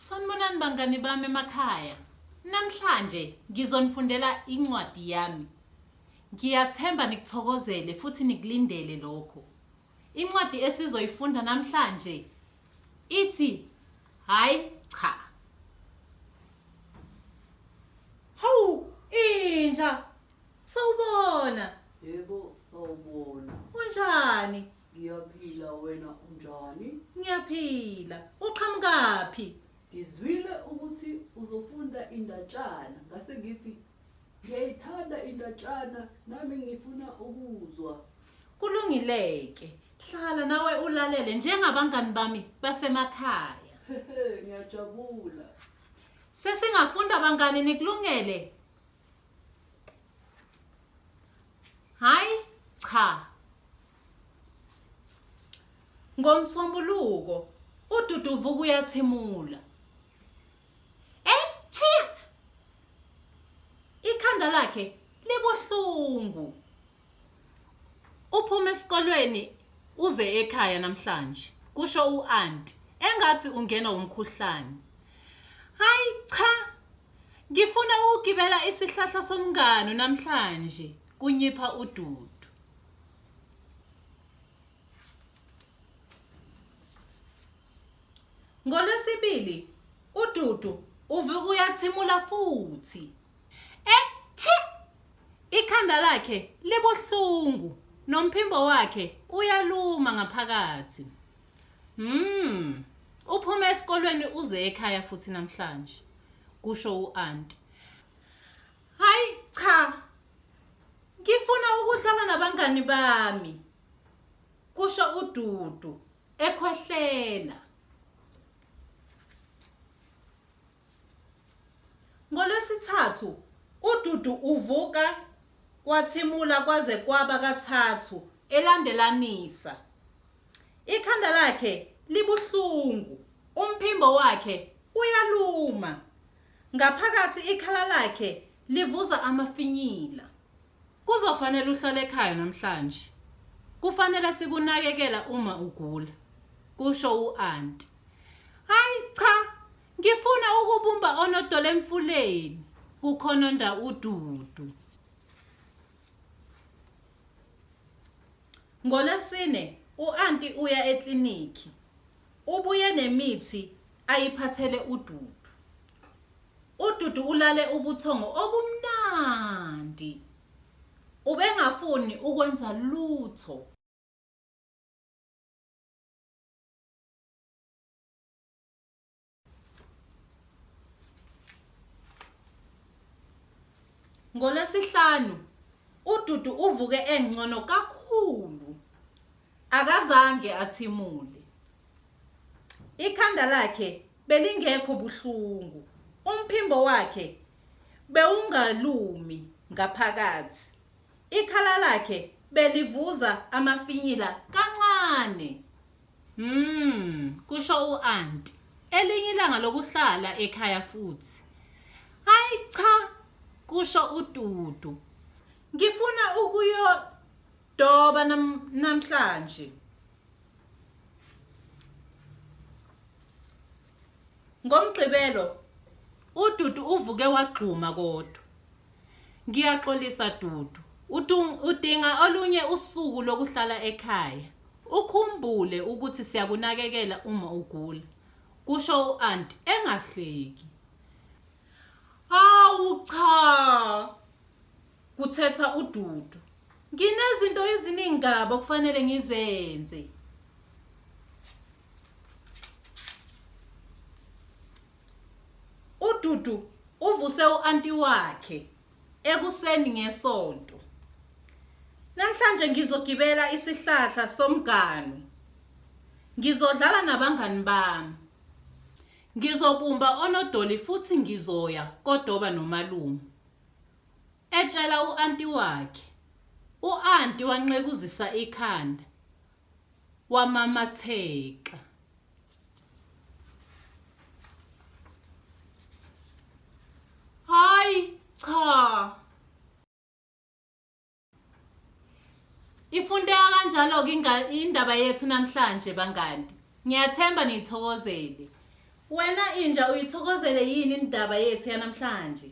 Sanibonani bangani bami emakhaya. Namhlanje ngizonifundela incwadi yami. Ngiyathemba nikuthokozele futhi nikulindele lokho. Incwadi esizoyifunda namhlanje ithi Hayi cha. Hawu inja sawubona. Yebo sawubona. Unjani? Ngiyaphila wena unjani? Ngiyaphila. Uqhamukaphi? Ngizwile ukuthi uzofunda indatshana ngase ngithi ngiyayithanda indatshana nami ngifuna ukuzwa. Kulungileke. Hlala nawe ulalele njengabangani bami basemakhaya. Hehe ngiyajabula. Sesingafunda bangani nikulungele? Hayi cha. Ngomsombuluko uDudu uvuka uyathimula. Ethiya! Ikhanda lakhe libuhlungu. Uphuma esikolweni uze ekhaya namhlanje, kusho u-anti, engathi ungenwa umkhuhlane. Hayi cha! Ngifuna ukugibela isihlahla somnganu namhlanje, kunyipha uDudu. NgoLwesibili, uDudu uvuka uyathimula futhi. Ethi! Ikhanda lakhe libuhlungu nomphimbo wakhe uyaluma ngaphakathi. Hmm, uphume esikolweni uze ekhaya futhi namhlanje, kusho u-anti. Hayi cha, ngifuna ukudlala nabangani bami, kusho uDudu ekhwehlela. NgoLwesithathu uDudu uvuka wathimula kwaze kwaba kathathu elandelanisa. Ikhanda lakhe libuhlungu, umphimbo wakhe uyaluma. Ngaphakathi ikhala lakhe livuza amafinyila. Kuzofanele uhlale ekhaya namhlanje. Kufanele sikunakekela uma ugula, kusho u-anti. Hayi cha, ngifuna ukubumba onodoli emfuleni, kukhononda uDudu. NgoLwesine u-anti uya eklinikhi. Ubuye nemithi ayiphathele uDudu. UDudu ulale ubuthongo obumnandi. Ubengafuni ukwenza lutho. NgoLwesihlanu uDudu uvuke engcono kakhulu. Akazange athimule. Ikhanda lakhe belingekho buhlungu, umphimbo wakhe bewungalumi ngaphakathi. Ikhala lakhe belivuza amafinyila kancane. Hmm, kusho u-anti. Elinye ilanga lokuhlala ekhaya futhi. Hayi cha, kusho uDudu. Ngifuna ukuyodoba nam namhlanje. NgoMgqibelo uDudu uvuke wagxuma kodwa. Ngiyaxolisa Dudu, udinga olunye usuku lokuhlala ekhaya. Ukhumbule ukuthi siyakunakekela uma ugula, kusho u-anti engahleki. Hawu cha! Kuthetha uDudu. Nginezinto eziningi kabi okufanele ngizenze. UDudu uvuse u-anti wakhe ekuseni ngeSonto. Namhlanje ngizogibela isihlahla somganu. Ngizodlala nabangani bami. Ngizobumba onodoli futhi ngizoya kodoba nomalume. Etshela u-anti wakhe. U-anti wanqekuzisa ikhanda. Wamamatheka. Hayi cha. Ifundeka kanjalo-ke indaba yethu namhlanje bangani. Ngiyathemba niyithokozele. Wena inja uyithokozele yini indaba yethu yanamhlanje?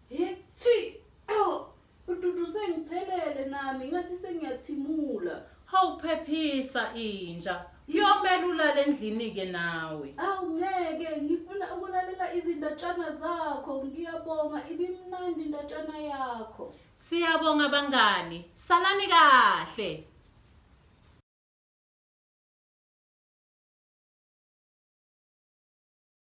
Hethi! Awu, uDudu sengithelele nami ngathi sengiyathimula. Hawu phephisa inja. Kuyomela ulale endlini ke nawe. Awu ngeke ngifuna ukulalela izindatshana zakho. Ngiyabonga ibimnandi indatshana yakho. Siyabonga bangani. Salani kahle.